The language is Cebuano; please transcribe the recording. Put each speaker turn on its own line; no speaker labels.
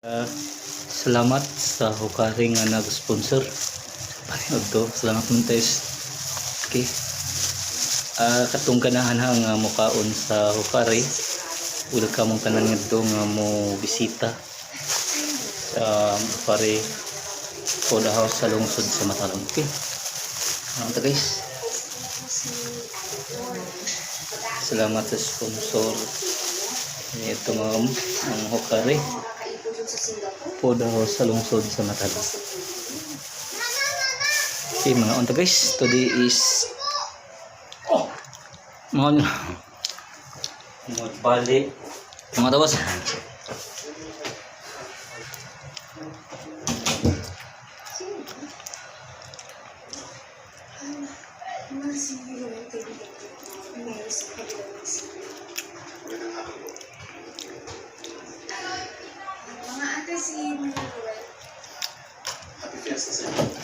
Salamat sa Hukari nga nag-sponsor. Panood to. Salamat man guys. Okay. Katong ganahan ha nga mukaon sa Hukari. Welcome mong tanan ngadto nga mo bisita sa Hukari Food House sa lungsod sa Matalom. Okay. Ano ta, guys? Salamat sa sponsor. Ito ma'am, ang Hukari Food House sa lungsod sa Matalom. Okay, mga unta guys, today is oh, mga
Bali.
mga tawas.
Mga ate, si Manuel.
Happy Fiesta sa inyo.